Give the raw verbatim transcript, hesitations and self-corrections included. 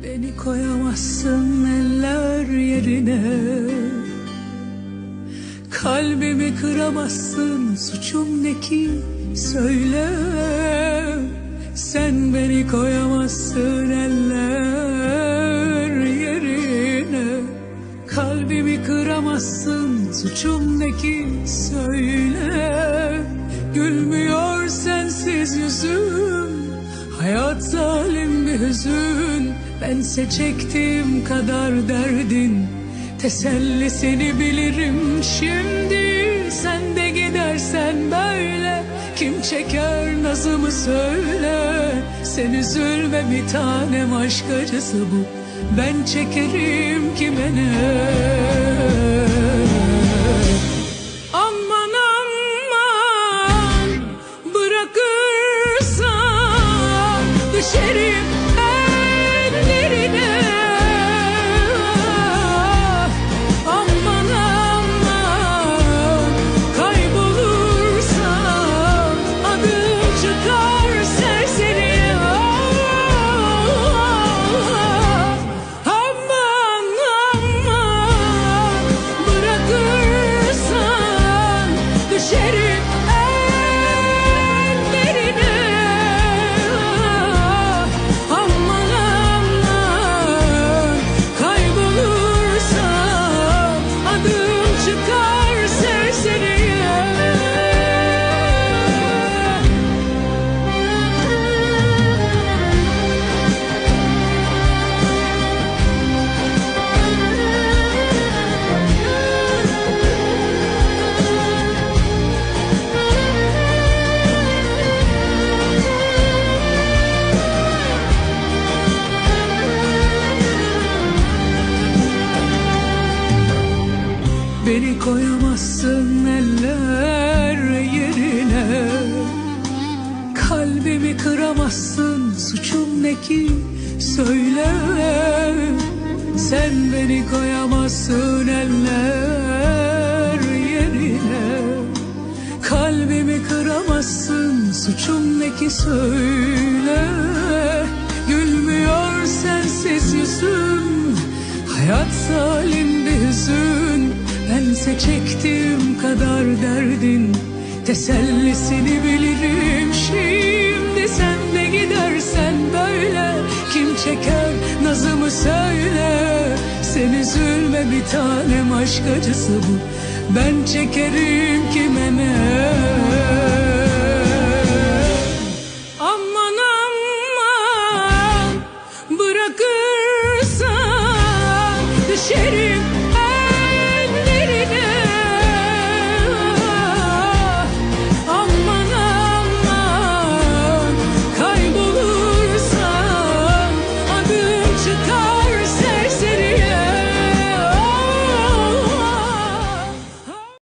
Beni koyamazsın eller yerine. Kalbimi kıramazsın, suçum ne ki söyle. Sen beni koyamazsın eller yerine. Kalbimi kıramazsın, suçum ne ki söyle. Gülmüyor sensiz yüzüm, hayat zalim bir hüzün. Bense çektiğim kadar derdin, tesellisini bilirim şimdi. Sen de gidersen böyle, kim çeker nazımı söyle. Sen üzülme bir tanem, aşk acısı bu, ben çekerim kime ne? Aman aman, bırakırsan düşerim ellerine. Aman aman, kaybolursam adım çıkar serseriye. Aman aman, bırakırsan düşerim ellerine. Aman aman, kaybolursam adım çıkar serseriye. Beni koyamazsın eller yerine. Kalbimi kıramazsın, suçum ne ki söyle. Sen beni koyamazsın eller yerine. Kalbimi kıramazsın, suçum ne ki söyle. Gülmüyor sensiz yüzüm, hayat zalim bir hüzün. Bense çektiğim kadar derdin, tesellisini bilirim şimdi. Sen de gidersen böyle, kim çeker nazımı söyle. Sen üzülme bir tanem, aşk acısı bu, ben çekerim kime ne? Aman aman, bırakırsan düşerim